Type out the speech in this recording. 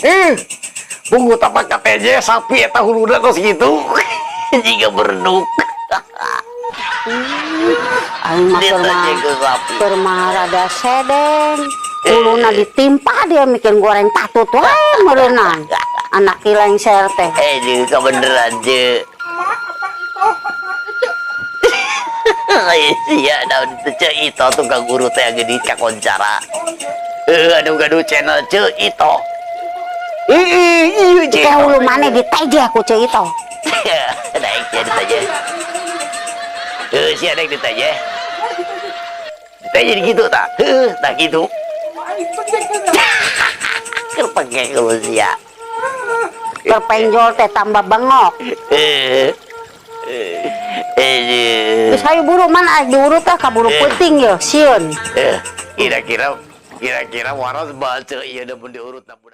Eh, bungu tapak KTJ sapi eta huluna tos gitu. Jiga berduk. Aing mah keur mah Diteje ku sapi. Keur mah rada sedeng. Huluna ditimpa dia mikir goreng patut wae meureunnan. Anak ki lengser teh. Eh, juga kebeneran, Ce. Iya, daun itu Ce Ito tukang guru teh gede kakoncara. Eh, aduh gaduh channel Ce Ito. Ih, iya Ce. Teh hulu maneh diteje ku Ceu Ito. Naik ya diteje. Eh, si naik diteje. Diteje gitu tak? Heuh, tak gitu. Keur pengek lu sia. Keur penjol teh tambah bengok. Eh. Eh. Eh. Geus hayu buru mana arek diurut teh kaburu peuting ye, sieun. Eh, kira-kira kira-kira waras baca iya udah pun diurut budak.